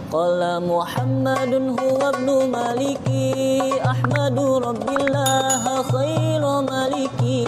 Qala Muhammadun huwa ibnu Maliki Ahmadu Rabbillah khairu Maliki.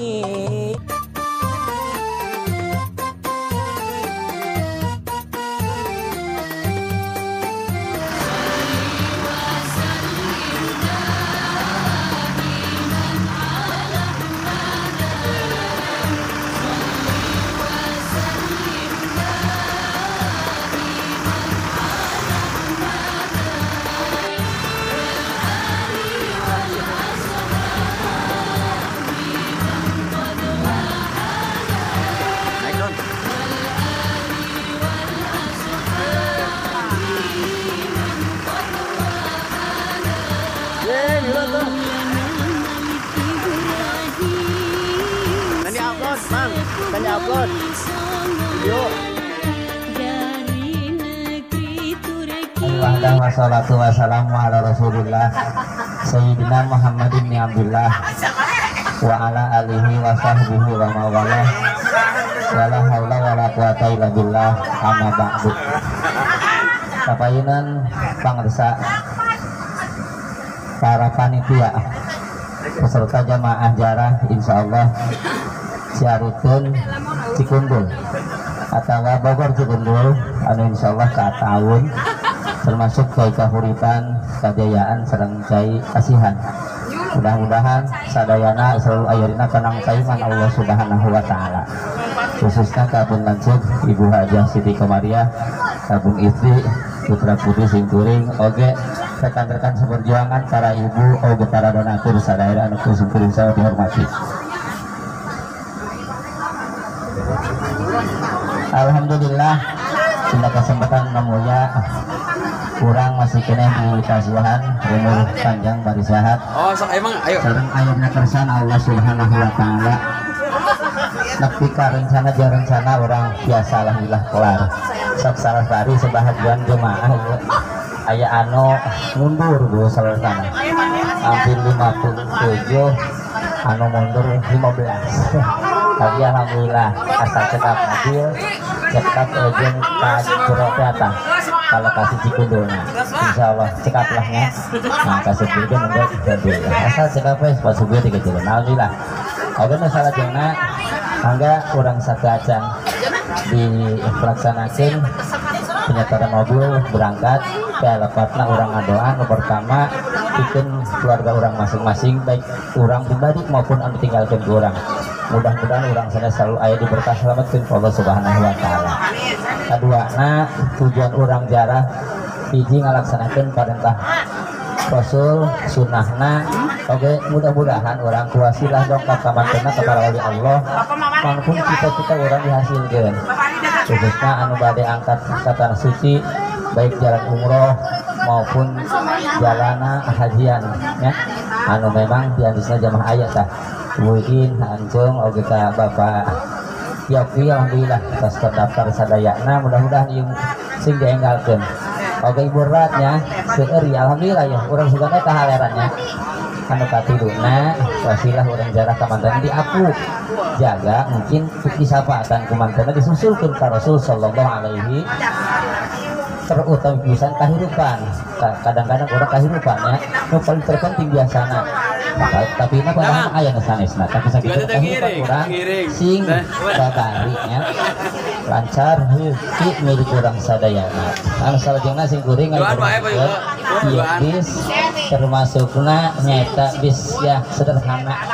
Upload video. Wassalatu wassalamu ala rasulillah Sayyidina Muhammad ibn Abdullah wa ala alihi wa sahbihi wa mawalah wala haula wala quwata illa billah amma ba'du. Kapayunan pangersa para panitia peserta jamaah jarah insyaallah Ciaruteun Cikundul atau Bogor Cikundul anu insyaallah ka tahun termasuk cai kahuripan kajayaan sareng cai kasihan. Mudah-mudahan sadayana selalu aya dina kanang kaiman Allah Subhanahu wa taala. Khususnya ka pun lanceuk Ibu Hajah Siti Komariah, kabung istri putra putri singkuring oge rekan-rekan seperjuangan para ibu oge para donatur sadayana anu singkuring saya dihormati. Alhamdulillah dina kesempatan mulia kurang masih kena di kasihan umur panjang bari sehat. Oh, sok emang ayo. Sareng ayeuna kersan Allah Subhanahu wa taala. Nepi ka rencana jeung rencana urang biasa alhamdulillah kelar. Sok salah bari sebahagian jemaah aya anu mundur bu salah. Hampir 57 anu mundur 15. Tapi alhamdulillah asal cekap mobil, cekap ujung ka jero teatang. Kalau kasih Cikundulna, insya Allah cekaplahnya. Nah kasih juga mundur mobil. Asal cekap we pas subuh tiga jalan. Alhamdulillah. Oke masalah jengna, angga kurang satu acan dilaksanakan penyetoran mobil berangkat. Ya lepatna urang ngadoa nu pertama bikin keluarga orang masing-masing baik orang pribadi maupun anu tinggalkeun ku urang. Mudah-mudahan urang sana selalu aya di berkah selamatkeun ku Allah Subhanahu wa taala. Kaduana tujuan urang jarah hiji ngalaksanakeun parentah Rasul sunahna oge mudah-mudahan urang kuasilah dongkap ka mantena ka para wali Allah mangpun cita-cita urang dihasilkeun. Khususna anu bade angkat ka tanah suci baik jalan umroh maupun jalana hajian ya anu memang diandisna jamaah aya tah Muidin Anjong oge ka Bapak Yopi alhamdulillah tos terdaftar sadayana mudah-mudahan ieu sing dienggalkeun oge ibu ratnya seueur ya alhamdulillah ya urang sugana kahalerannya anu katiluna wasilah urang jarah ka mantena diaku jaga mungkin disapaatan ku mantena disusulkeun ka Rasul sallallahu alaihi terutama pisan kahirupan. Kadang-kadang orang kahirupan ya nu paling terpenting biasana tapi na padahal aya nu sanesna tapi sakitu kahirupan urang sing babari nya lancar heuti milik urang sadayana anu salajengna sing kuring ieu bis termasukna nyaeta bis ya sederhana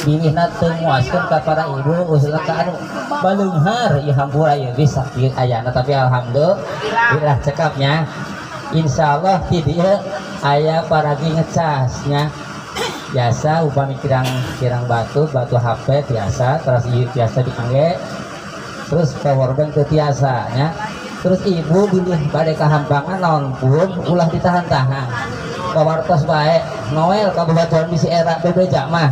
bilihna teu muaskeun ka para ibu usulna ka anu baleunghar ieu hampura ieu bis sakieu ayana tapi alhamdulillah cekapnya insyaallah ti dieu aya paragi ngecasnya biasa upami kirang batu batu HP biasa terus ieu biasa diangge terus power bank teu tiasa nya terus ibu bilih bade kahampangan naon pun ulah ditahan-tahan pawartos bae Noel ka babatuan bisi era bebeja mah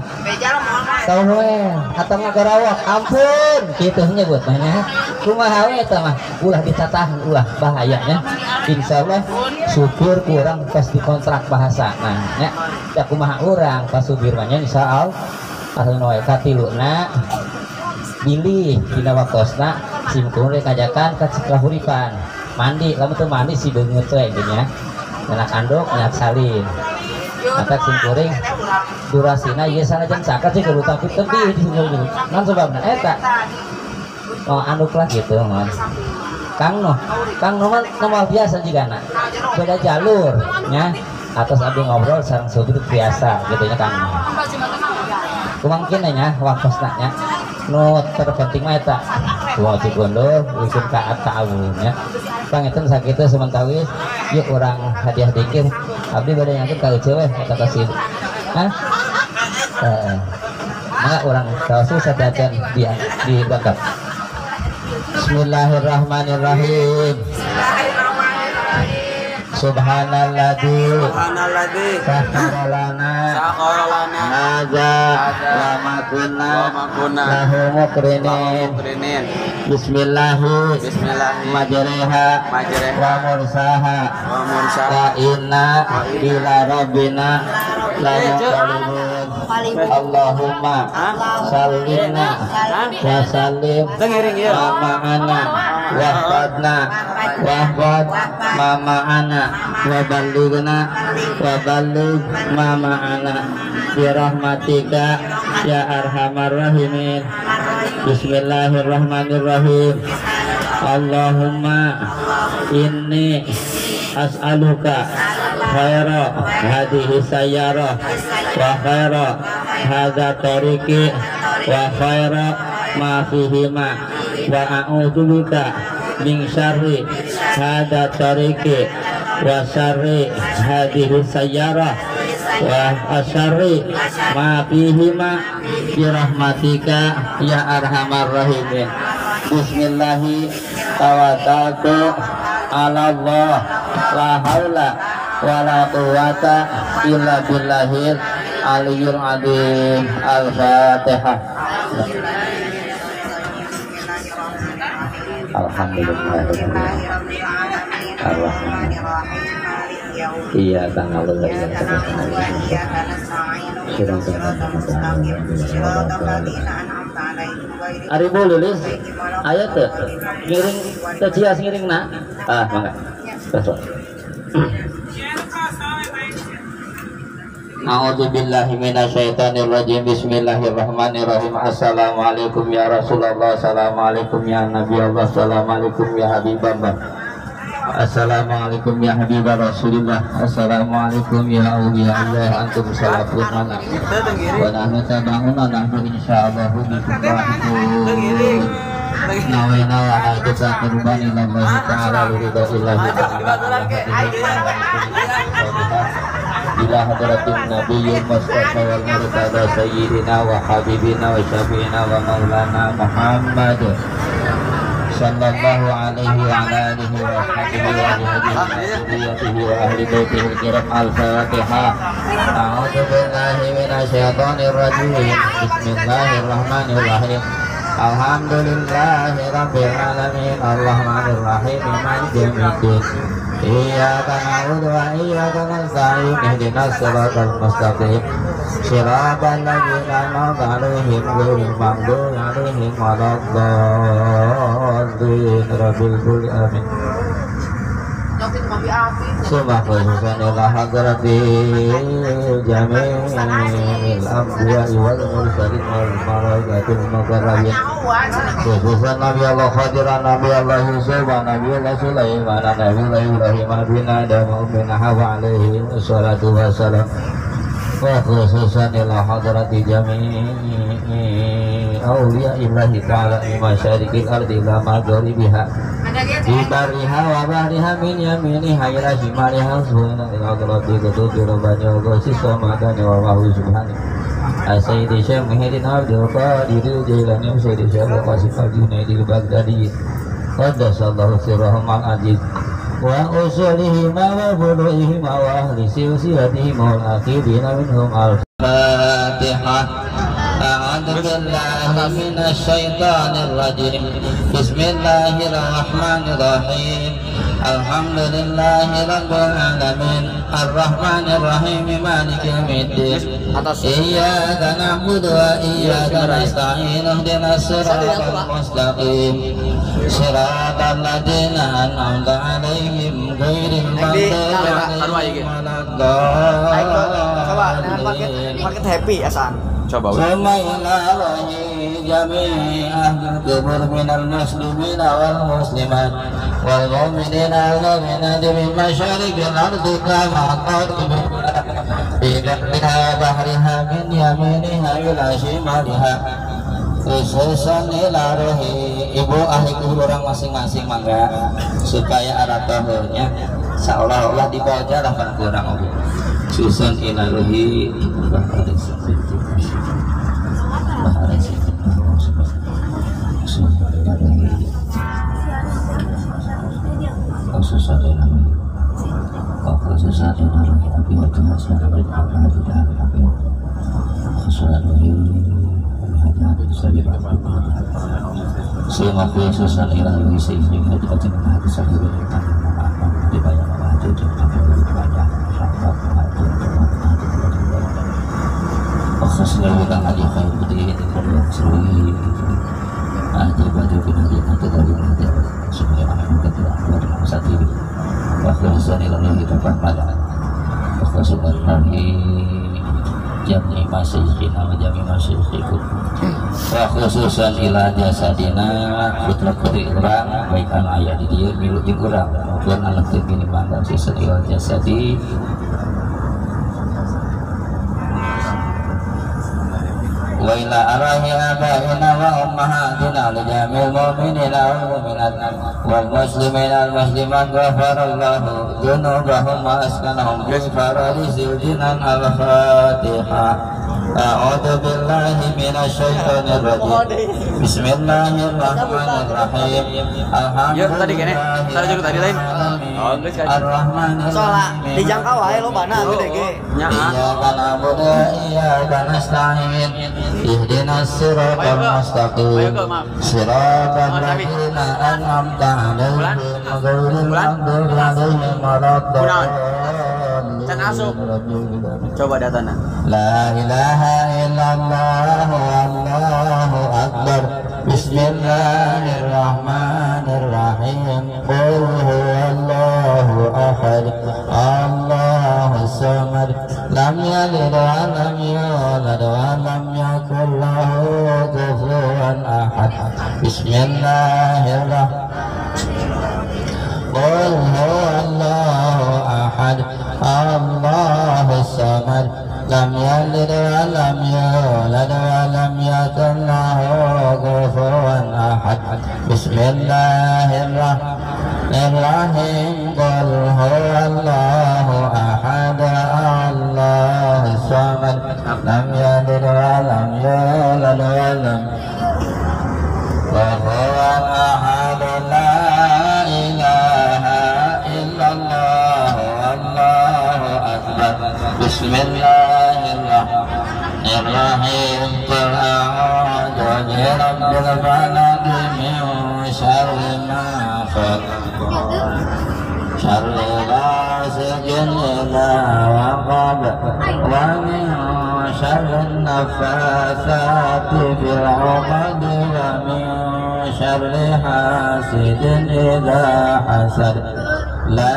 tahu Noel atau ngagarawak ampun kitu nyebut mah nya kumaha we eta mah ulah ditatahan ulah bahayanya insyaallah syukur kurang pas dikontrak bahasa nah nya ya kumaha urang pas supir mah nya insyaallah asal Noel katiluna bilih dina waktosna simkuring ngajakan ka Cikahuripan. Mandi, lamun teu mandi si beungeut we gitu nya. Nyanak anduk, nyanak salin. Maka simkuring durasina ieu sanajan caket sih kudu tapi tebih di sini. Naon sebabna eta? Oh anduk lah gitu mon. Kang Noh, Kang Noh mah normal biasa jigana. Beda jalur nya. Atas abdi ngobrol sareng sudut biasa gitu nya Kang Noh. Kumangkin nya waktosna nya. Nu terpenting mah eta. Wajib gondol wujud ka ta'awun nya. Pangetan sakitu sementawis yuk urang hadiah dikir. Abdi bade nyangkut ka eceu we eta kasih. Hah? Heeh. Mangga urang tawasul sadacan di bangkap. Bismillahirrahmanirrahim. Subhanalladzi sakhkhara lana hadza wa ma kunna lahu muqrinin. Bismillahi majriha wa mursaha wa inna ila rabbina lamunqalibun. Allahumma sallimna wa sallim mama ana wahfadna wahfad mama ana wa ballighna wa balligh mama ana bi rahmatika ya arhamar rahimin. Bismillahirrahmanirrahim. Allahumma inni as'aluka khaira hadhihi sayyarah wa khaira hadza tariqi wa khaira ma fihima wa a'udzubika min syarri hadza tariqi wa syarri hadhihi sayyarah wa asyarri ma fihima bi rahmatika ya arhamar rahimin. Bismillahi tawakkaltu ala Allah la haula wala quwata illa billahil aliyyil azim. Al-Fatihah. Alhamdulillah. Iya, tanggal Ari Bu Lilis, aya teu? Ngiring teu cias ngiring na? Ah, mangga. Terus. A'udzubillahi minasyaitonirrajim. Bismillahirrahmanirrahim. Assalamualaikum ya Rasulullah. Assalamualaikum ya Nabi Allah. Assalamualaikum ya Habibullah. Assalamualaikum ya Habibah Rasulullah. Assalamualaikum ya awliya Allah. Antum salafun lana wa nahnu tabaun wa nahnu insyaallah bikum rahimun. Nawaina wa kita qurban ila Allah ta'ala ridha illahi ta'ala ila hadratin nabiyil mustafa wal murtada sayyidina wa habibina wa syafi'ina wa maulana Muhammad sallallahu alaihi wa ala alihi wa sahbihi wa ahli wa ahli baitihi al-kiram. Al-Fatihah. A'udzu billahi minasyaitonir rajim. Bismillahirrahmanirrahim. Alhamdulillahi rabbil alamin. Arrahmanir rahim. Maliki yaumiddin. Iyyaka na'budu wa iyyaka nasta'in. Ihdinas siratal mustaqim. Siratal ladzina an'amta 'alaihim ghairil maghdubi 'alaihim waladdallin. Rabbil amin. Summa khususan ila hadrati jami'il anbiya'i wal mursalin wal malaikatil muqarrabin. Khususan Nabi Allah Khadir, Nabi Allah Yusuf, Nabi Allah Sulaiman, Nabi Allah Ibrahim bin Adam bin Hawa alaihi wassalatu wassalam. Wa khususan ila hadrati jami'i awliya'illahi ta'ala min masyariqil ardi ila magharibiha di bariha wa bahriha min yaminiha ila shimaliha subhana ila hadrati qutubi rabbani wa ghausi samadani wa wahu subhani Sayyidi Syekh Muhyiddin Abdul Qadir Jailani Sayyidi Syekh Qasim Al-Junaidi Al-Baghdadi qaddasallahu sirrahum al-aziz wa usulihima wa furu'ihima wa ahli silsilatihim wal aqibina minhum. Al-Fatihah. A'udzu billahi minasyaitonir rajim. Bismillahirrahmanirrahim. Alhamdulillahi rabbil alamin arrahmanir rahim maliki yaumiddin iyyaka na'budu wa iyyaka nasta'in ihdinas siratal mustaqim siratal ladzina an'amta 'alaihim ghairil maghdubi 'alaihim waladdallin. Coba paket happy asan. Coba. Jami' ahlil kubur minal muslimina wal muslimat wal mu'minina wal mu'minati min masyariqil ardi kama fi bahriha bahriha min yaminiha ila shimaliha khususan ila ruhi. Ibu ahli kubur orang masing-masing mangga supaya arah tahunnya seolah-olah dibaca lah kan kurang oke. Khususan ila ruhi khususan ila jasadina putra putri urang baik anu aya di dieu milu jeung urang maupun anu teu gini mangga khususan ila jasadi wa ila arahi abaina wa ummahatina li jamil mu'minina wal mu'minat wal muslimina wal muslimat ghafarallahu dzunubahum wa askanahum fi faradisil jinan. Al-Fatihah. A'udzu billahi minasyaitonir rajim. Bismillahirrahmanirrahim. Alhamdulillah. Tadi kene, tadi juga tadi lain. Oh, geus ka. Soalna dijangkau wae lobana gede ge. Nya. Iyyaka na'budu wa iyyaka nasta'in. Ihdinas siratal mustaqim. Siratal ladzina an'amta 'alaihim ghairil maghdubi 'alaihim waladdallin. Can asup. Coba datana. La ilaha illallah wallahu akbar. Bismillahirrahmanirrahim. Qul huwallahu ahad. Allahus samad. Lam yalid wa lam yulad wa lam yakul lahu kufuwan ahad. Bismillahirrahmanirrahim. Qul huwallahu ahad. Allahus samad. Lam yalid wa lam yulad wa lam yakul lahu kufuwan ahad. Bismillahirrahmanirrahim. Qul huwallahu ahad. Allahus samad. Lam yalid wa lam yulad wa lam kufuwan ahad. La ilaha illallah wallahu akbar. Bismillahirrahmanirrahim. Qul a'udzu birabbil falaq min syarri ma khalaq syarri ghasiqin idza waqab wa min syarri naffatsati fil 'uqad wa min syarri hasidin idza hasad. La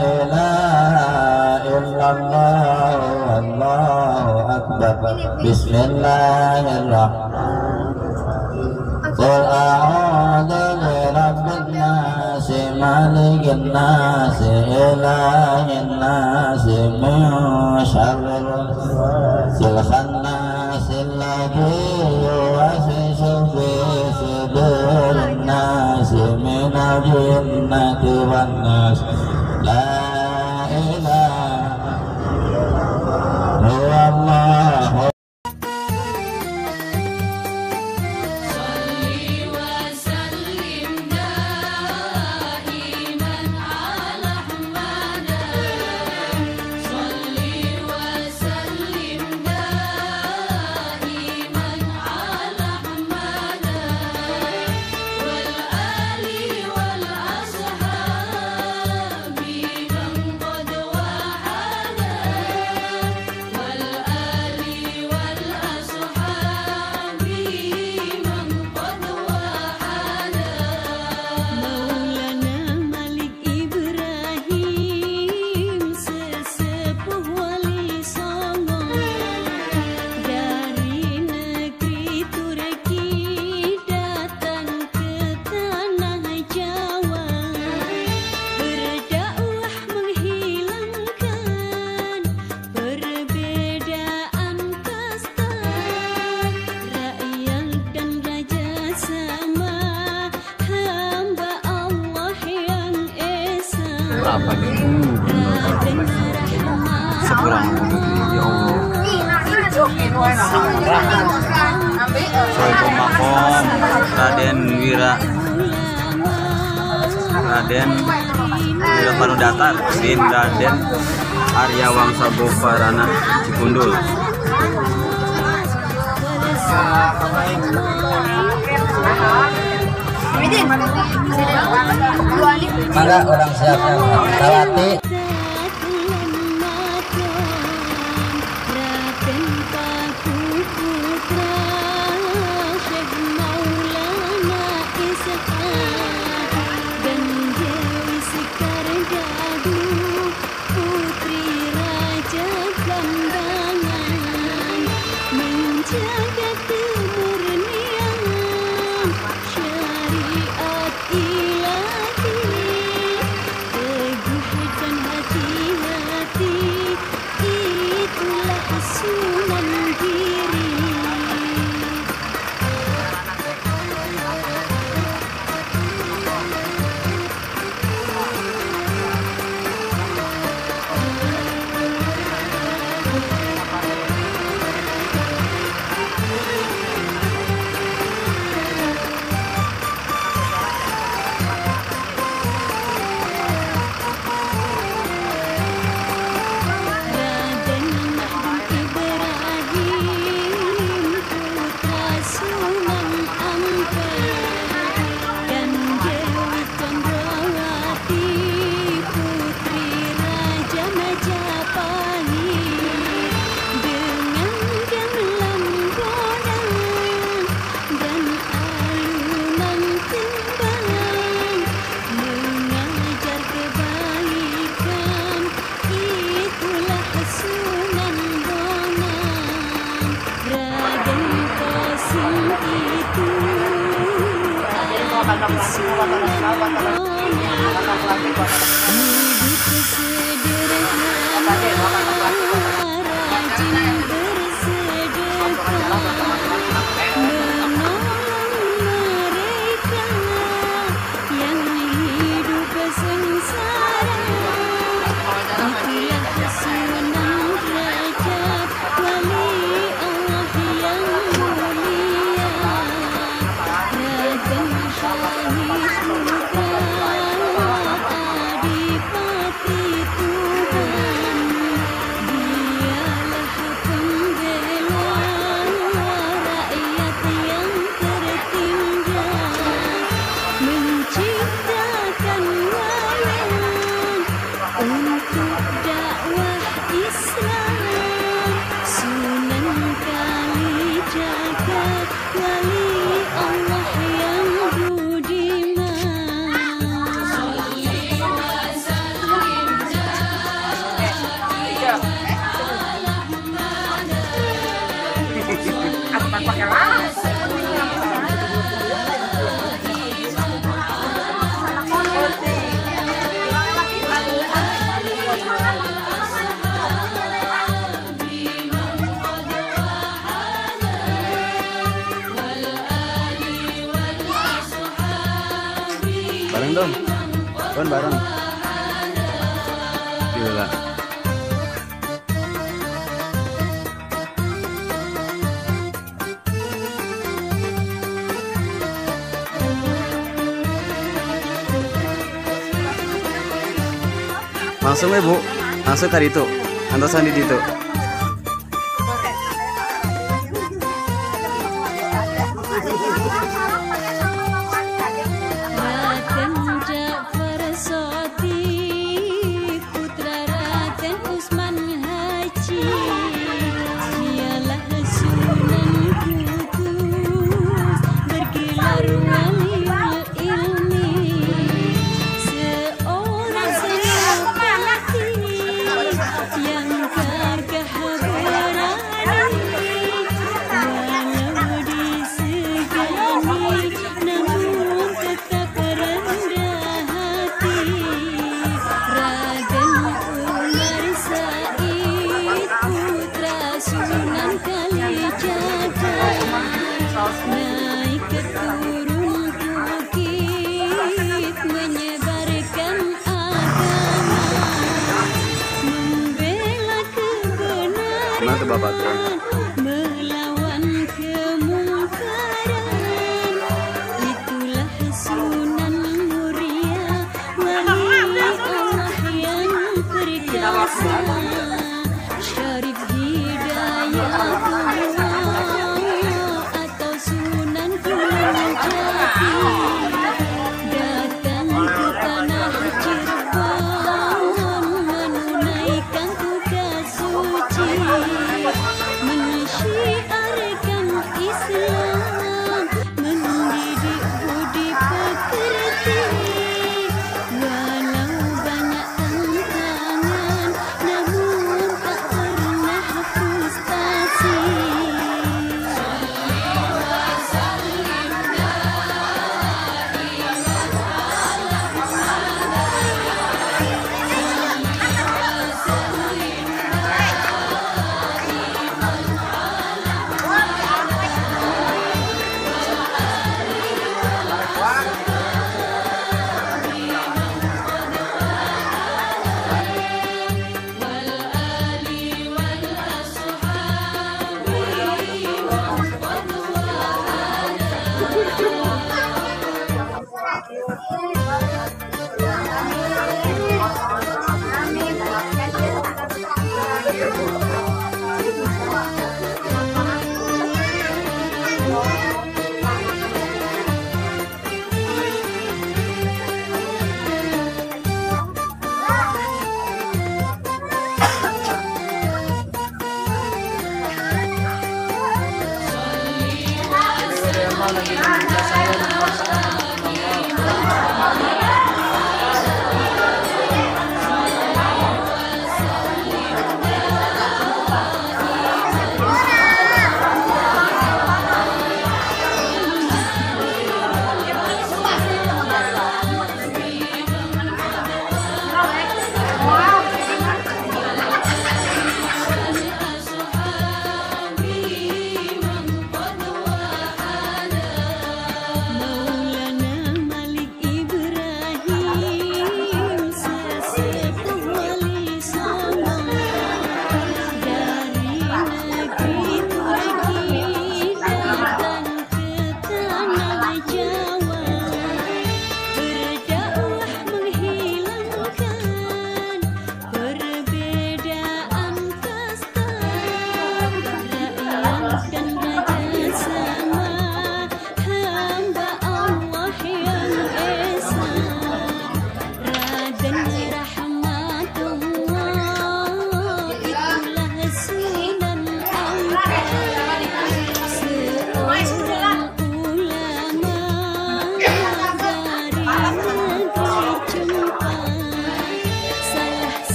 ilaha illallah wallahu akbar. Bismillahirrahmanirrahim. Qul a'udzu birabbin nas malikin nas ilahin nas min syarril khannas alladzi yuwaswisu fi sudurin nas minal jinnati wan nas. La ilaha illallah. Wal ali wal ashab. Apa nih? Sekurang ya Allah. Sohibul Makom Raden Wira Raden Wira Panudatar bin Raden Arya Wangsa Goparana Cikundul. Mangga orang siap Kawati. Bareng dong, kon bareng. Gila. Langsung ya Bu, langsung tadi itu, antosan di situ. Yang gagah Mobilna teu babaturan. Melawan kemungkaran, itulah Sunan Muria, wali Allah yang perkasa, Syarif Hidayatullah atau Sunan Gunung Jati, datang ke tanah Cirebon menunaikan tugas suci, mensyiarkan Islam, mendidik budi pekerti. Walau banyak tantangan, namun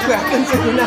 Beakeun seuna.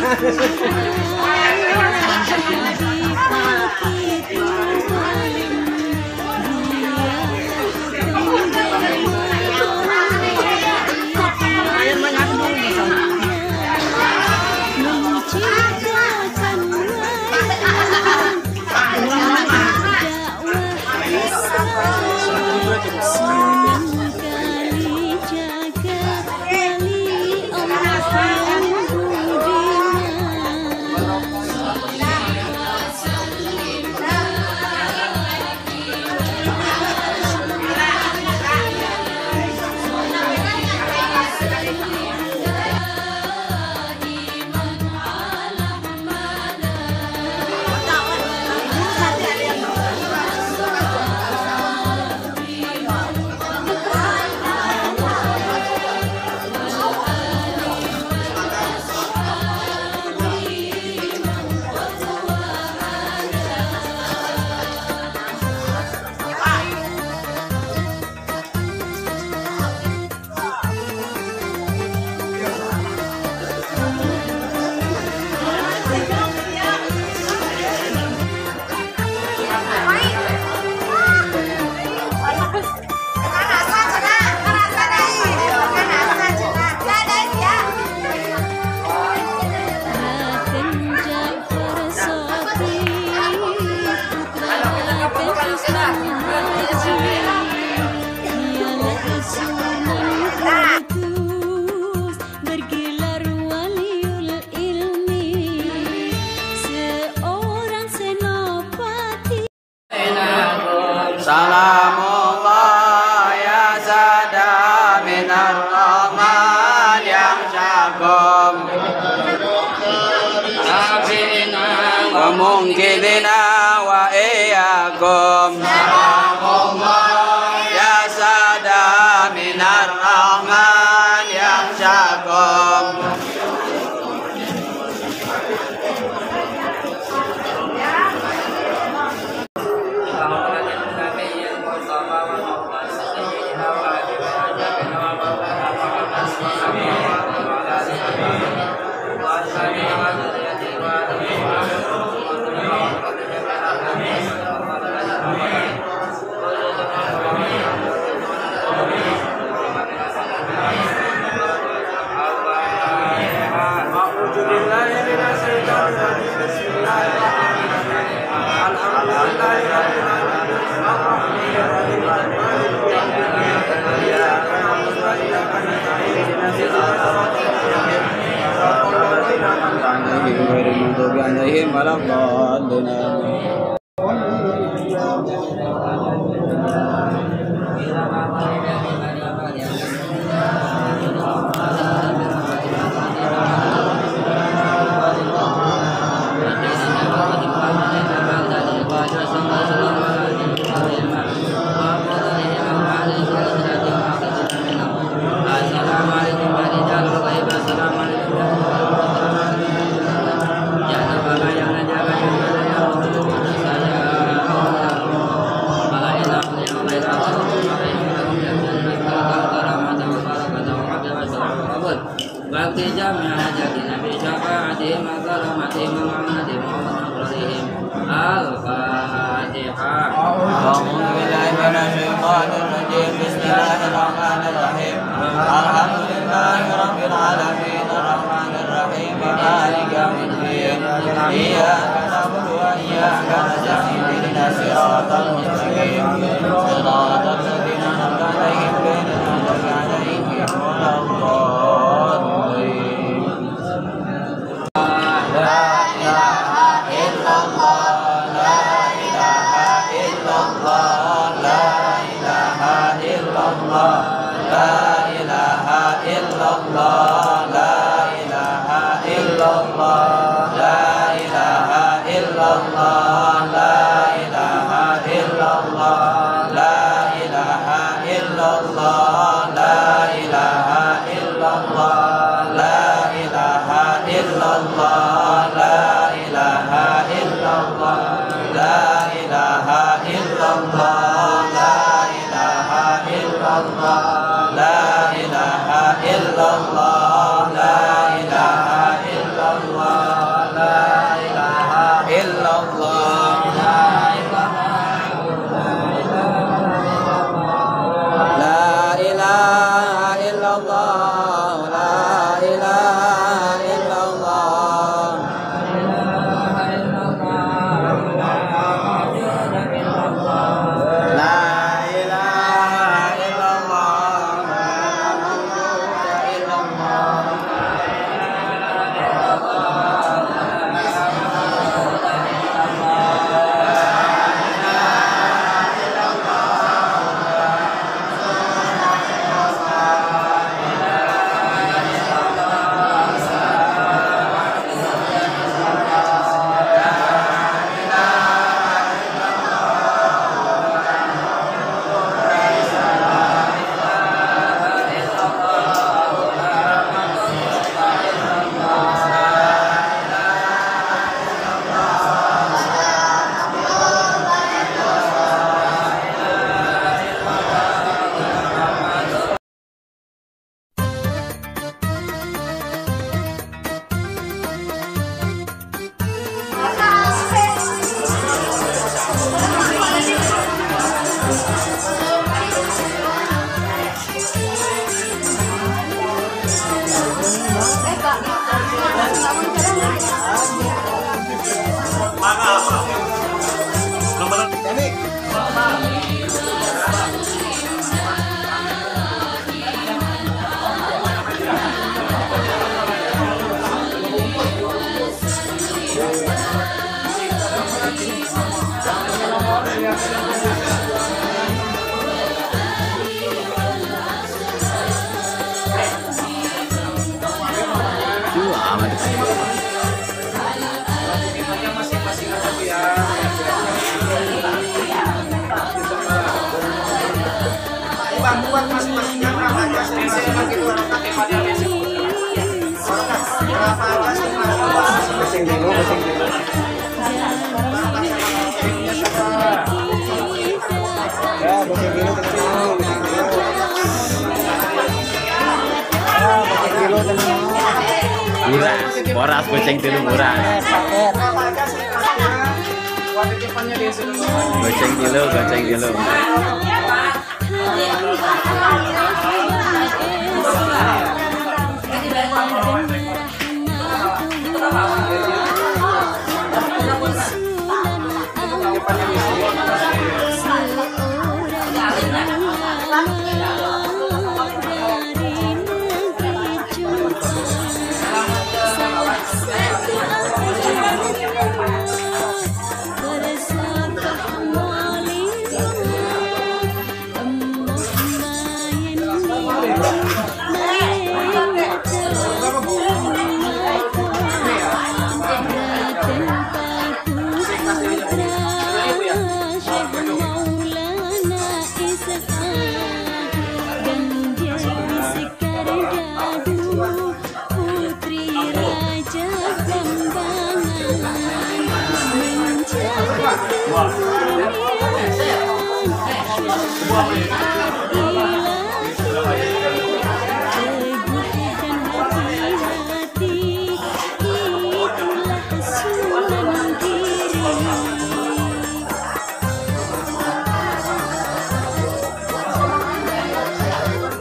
Bergelar waliul ilmi, seorang senopati. Salamullah ya sada minar rahman yang syakum wa mungkidina wa iyyakum. Salamullah ya sada minar rahman yang syakum. La ilaha illallah, la ilaha illallah. Dibantuan masing-masing berapa aja sih berapa aja sih masing dulu ya boceng dulu Buras, boras goceng tilu boras. Goceng tilu, goceng tilu.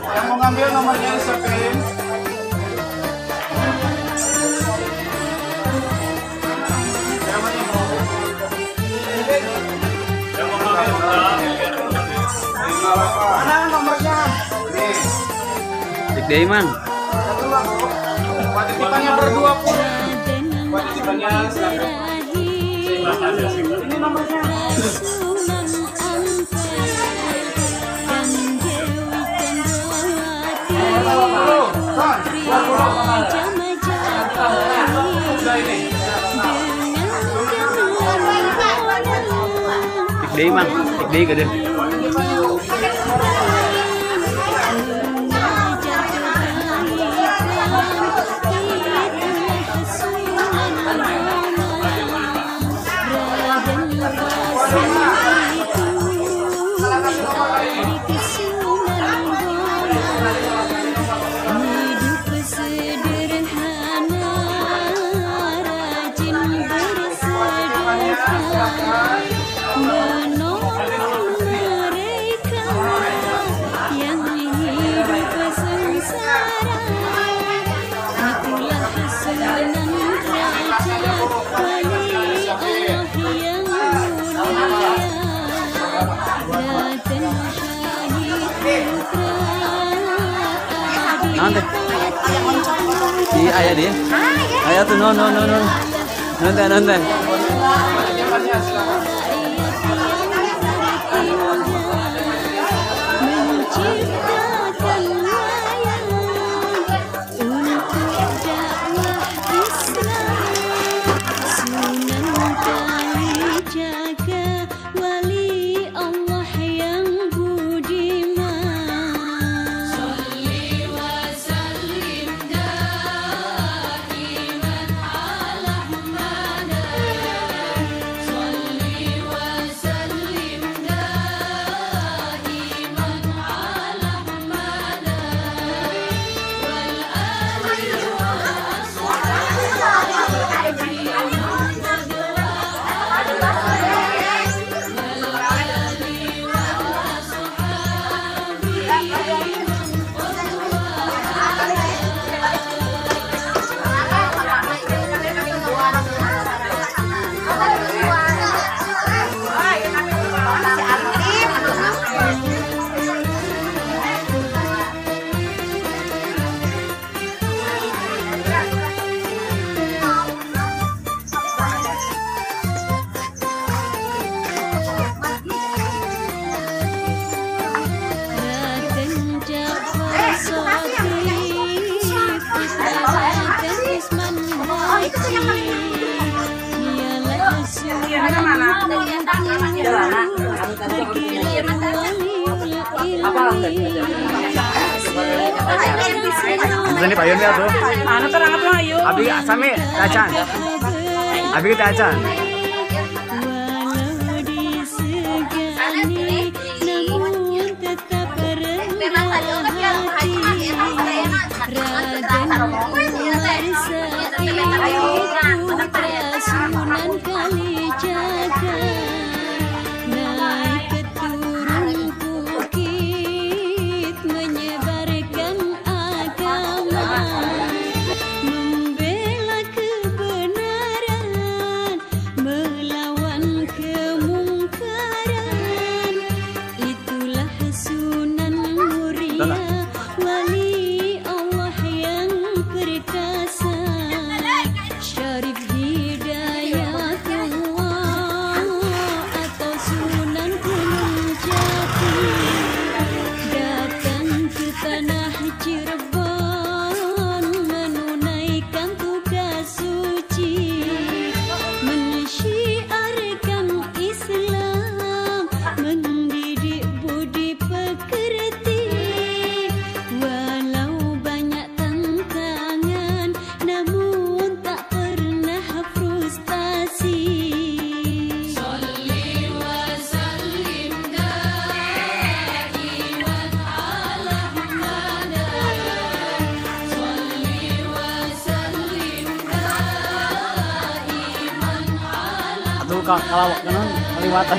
Yang mau ngambil nomornya siapin. Mana nomornya? Nih. Cek deh, Mang. Buat titipannya berdua pun. Buat titipannya silakan. Ini nomornya. Cek deh, Mang. Cek deh gede. Menolong mereka yang hidup sengsara. Itulah Sunan Raja Wali Allah yang mulia, Raden Syahid Putra. Nanti di ayah dia, ayah tuh non non non non nanti nanti. Menciptakan wayang untuk dakwah Islam. Sunan Kalijaga wali Allah yang budiman. Sholli wa sallim daiman ala Ahmad. Sholli wa sallim daiman ala Ahmad wal ali wa ashabi Raden Ja'far Sadiq, putra Raden Usman Haji, dialah Sunan Bergilar Waliul Ini payun ya tuh. Anu terang apa ayo? Abi sami acan. Abi kita acan. Wali Allah yang perkasa, Syarif Hidayatullah atau Sunan Gunung Jati, datang ke tanah Cirebon menunaikan tugas suci, mensyiarkan Islam, mendidik budi pekerti. Walau banyak tantangan, namun tak pernah frustasi. Sholli wa sallim daiman ala Muhammad. Sholli wa sallim daiman ala Atuh kalau kenon kaliwatan.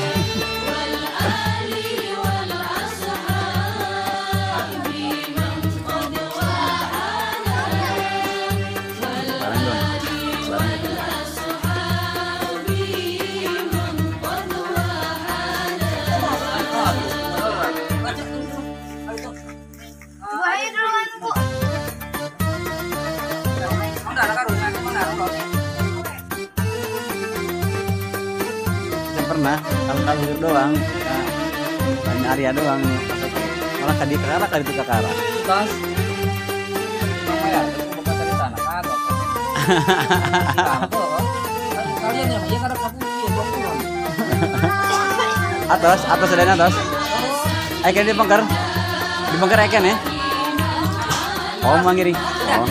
Pernah kalau doang, hanya area doang, malah kadi kakara kadi itu kakara. Tas, ya, bukan dari tanah kan? Kalian yang iya karena kamu atas, atas ada atas. Eken dibongkar, dibongkar eken ya. Oh mangiring. Oh.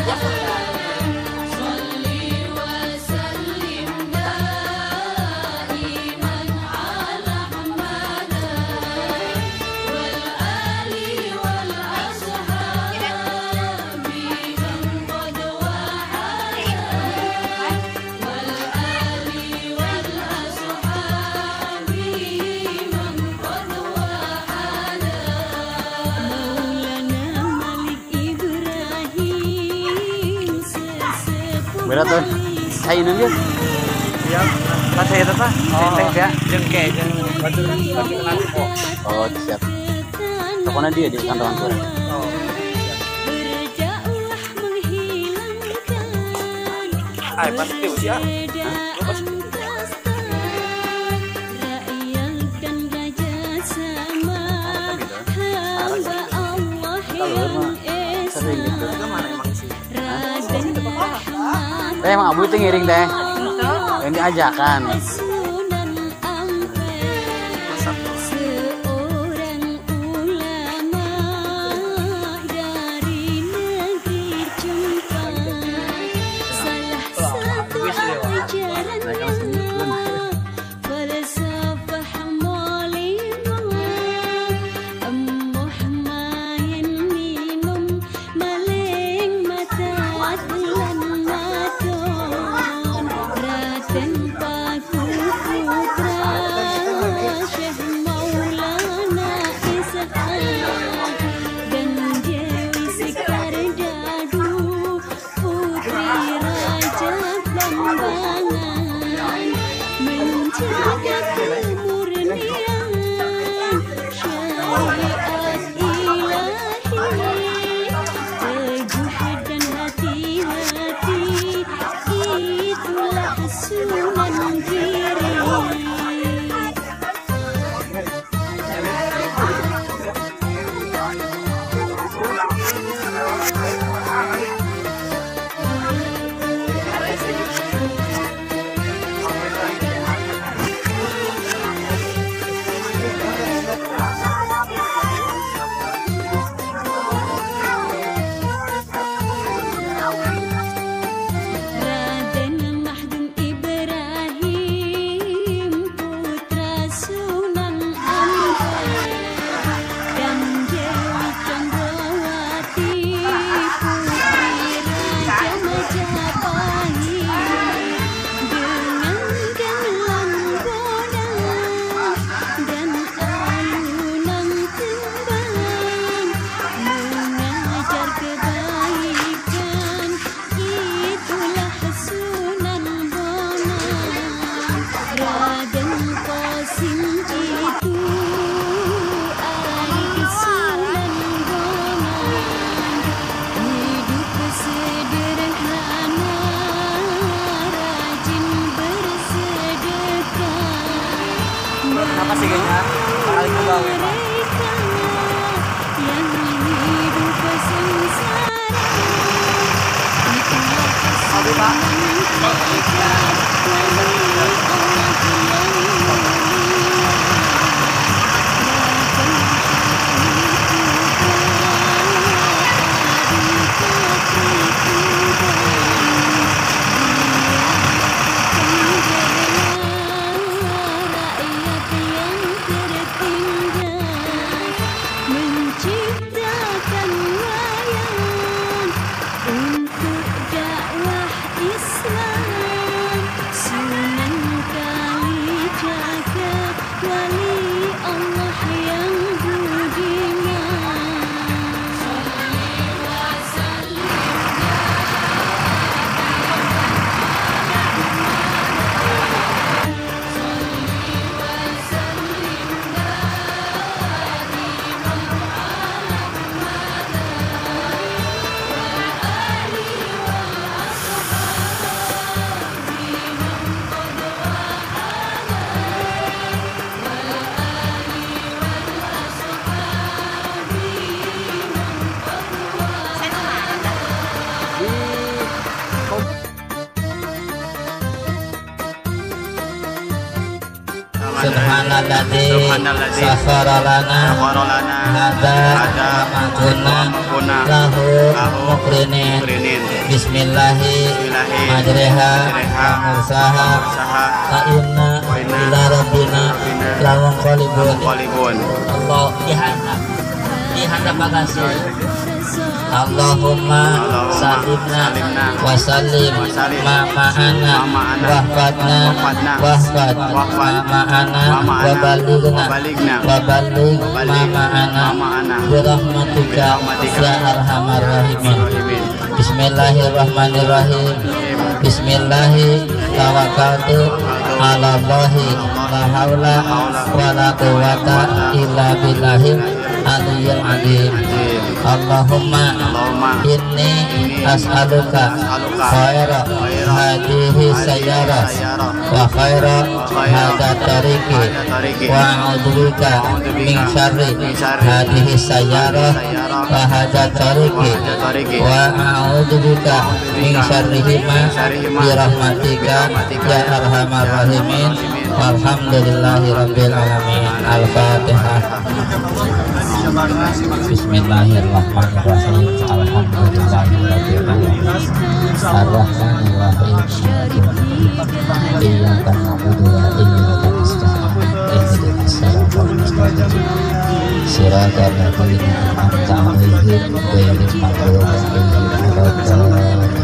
Berat tuh, saya ini dia. Iya, pas saya itu pak, teh ya, jengke, jeng batu batu nasi. Oh siap. Tokonya dia di kantor kantor. Oh. Ay, pasti usia. Sering gitu. Teh emang abu itu ngiring teh, yang diajakan. Subhanalladzi sakhkhara lana hadza wa ma kunna lahu muqrinin. Bismillahi majriha wa mursaha wa inna ila rabbina lamunqalibun. Allah dihanda bagasi. Allahumma salimna wa sallim ma ma'ana wahfadna wahfad ma ma'ana wa balighna wa baligh ma ma'ana birahmatika ya arhamar rahimin. Bismillahirrahmanirrahim. Bismillahi tawakkaltu ala Allahi la haula wala quwwata illa billahil aliyyil azim. Allahumma inni as'aluka khaira hadhihi sayyara wa khaira hadha tariqi wa a'udzubika min syarri hadhihi sayyara wa hadha tariqi wa a'udzubika min syarrihima bi rahmatika ya arhamar rahimin. Walhamdulillahi rabbil alamin. Al-Fatihah. Bismillahirrahmanirrahim. Alhamdulillahirabbil alamin. Arrahmanirrahim. Iyyaka na'budu wa iyyaka nasta'in. Ihdinas siratal mustaqim. Siratal ladzina an'amta 'alaihim ghairil maghdubi 'alaihim waladdallin.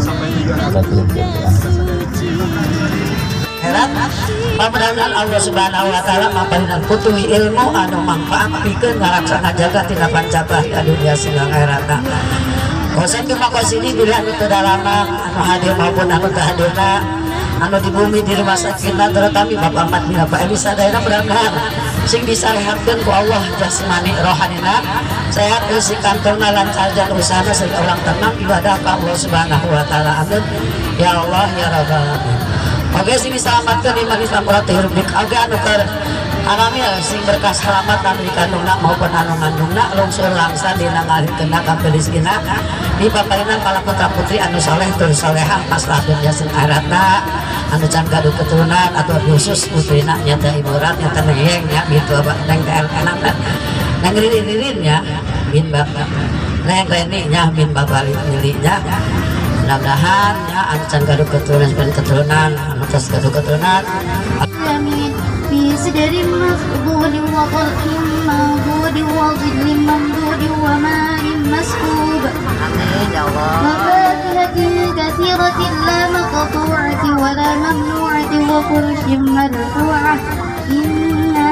Herat, mudah-mudahan Allah Subhanahu wa taala maparinan putuh ilmu anu manfaat pikeun ngalaksana jaga tina pancabah ka dunia sareng akhiratna. Kosen kumakosini bila anu teu dalamang anu hadir maupun anu teu hadirna anu di bumi di rumah sakitna terutami Bapak Ahmad bin Bapak Elisa daerah mudah-mudahan sing disarehatkeun ku Allah jasmani rohanina sehat eusi kantongna lancar jan usahana sehingga orang tenang ibadah ka Allah Subhanahu wa taala. Amin ya Allah ya rabbal alamin. Oke sing diselamatkan di manis amrat hirup oge anu keur alamil sing berkah selamat anu dikandungna maupun anu ngandungna lungsur langsa dina ngalihkeunna ka rezekina di paparinan para putra putri anu soleh tur solehah masalah dunya jeung akhiratna anu can gaduh keturunan atau khusus putrina nyata iburat nyata neng nya gitu abah neng TLN neng ririn nya bin bapak neng reni nya bin bapak miliknya. Mudah-mudahan ya anu can gaduh keturunan seperti keturunan anu tos gaduh keturunan. في سدر مخضود وطلح منضود وظل ممدود وماء مسكوب وفاكهة كثيرة لا مقطوعة ولا ممنوعة وفرش مرفوعة إنا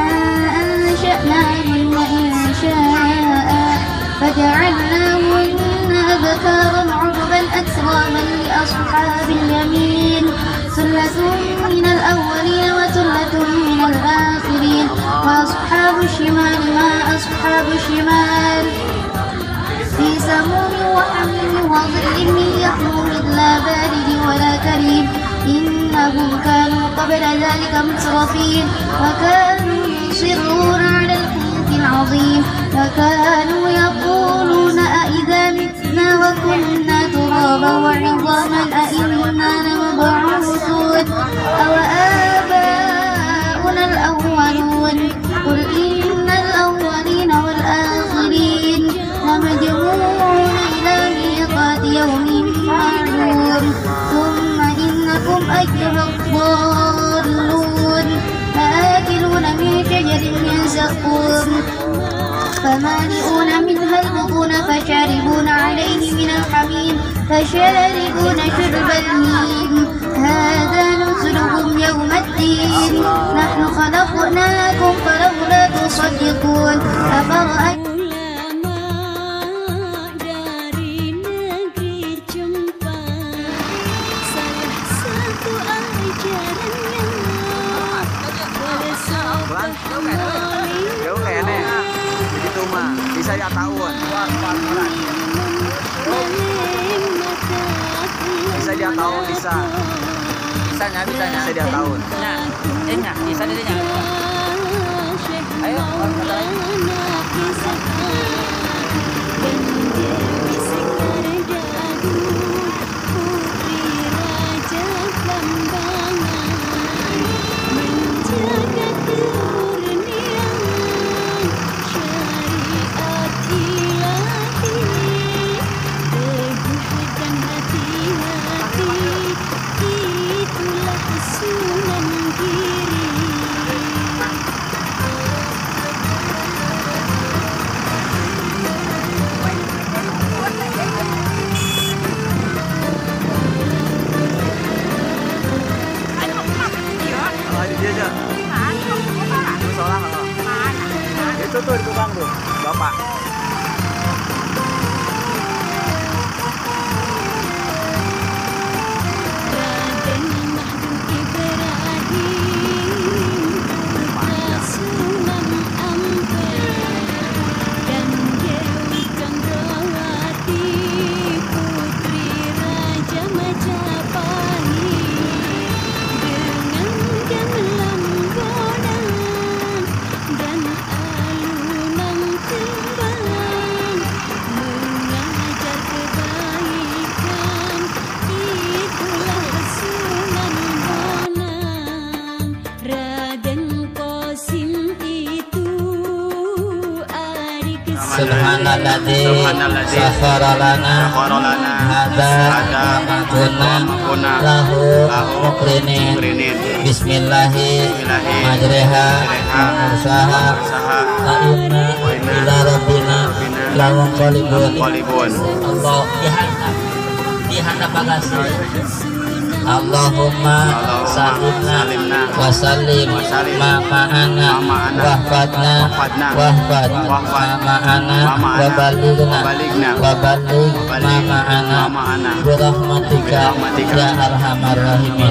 أنشأناهن إنشاء فجعلناهن أبكارا عربا أترابا لأصحاب اليمين ثلة من الأولين وثلة من الآخرين وأصحاب الشمال ما أصحاب الشمال في سموم وحميم وظل من يحموم لا بارد ولا كريم إنهم كانوا قبل ذلك مترفين وكانوا يصرون على الحنث العظيم وكانوا يقولون أئذا متنا وكنا ترابا وعظاما أئنا لمبعوثون أو آباؤنا الأولون قل إن الأولين والآخرين لمجموعون إلى ميقات يوم معلوم ثم إنكم أيها الضالون لآكلون من شجر من زقوم فمالئون منها البطون فشاربون عليه من الحميم فشاربون شرب الهيم هذا نزلهم يوم الدين نحن خلقناكم فلولا تصدقون أفرأيتم Jauh kayaknya, begitu mah bisa ya tahun. Bisa dia tahun bisa. Bisa nggak bisa nggak? Bisa dia tahun. Nah, nggak bisa dia nggak. Ayo, kata lagi. Bapak. Subhanalladzi sakhkhara lana hadza wa ma kunna lahu muqrinin. Bismillahi majreha wa mursaha wa inna ila rabbina lamunqalibun. Allah dihanda bagasi. Allahumma salimna wa sallim ma ma'ana wahfadna wahfad ma ma'ana wa balighna wa baligh ma ma'ana bi rahmatika ya arhamar rahimin.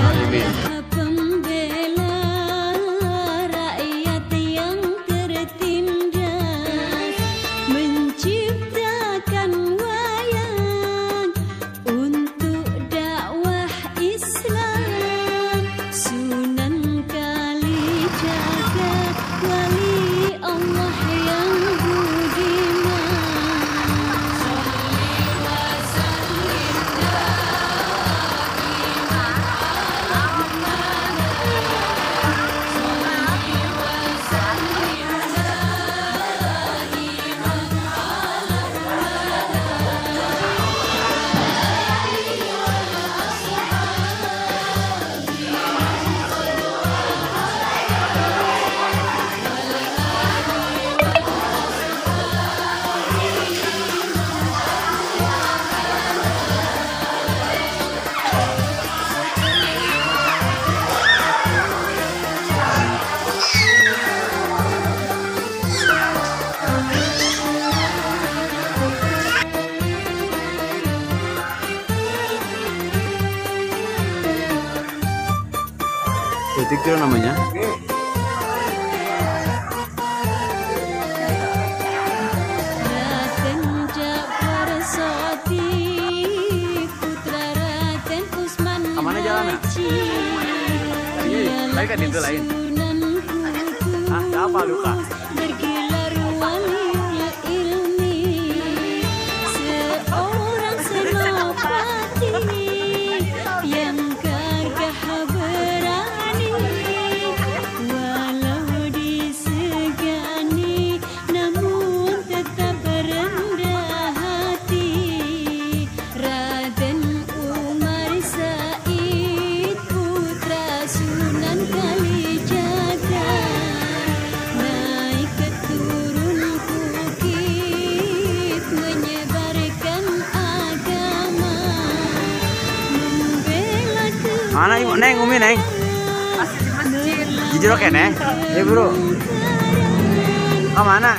Titik itu namanya. Kemana jalannya? Tadi kan itu lain. Ah, apa luka? Mana ibu neng umi neng? Jujur oke neng? Ya bro. Oh mana?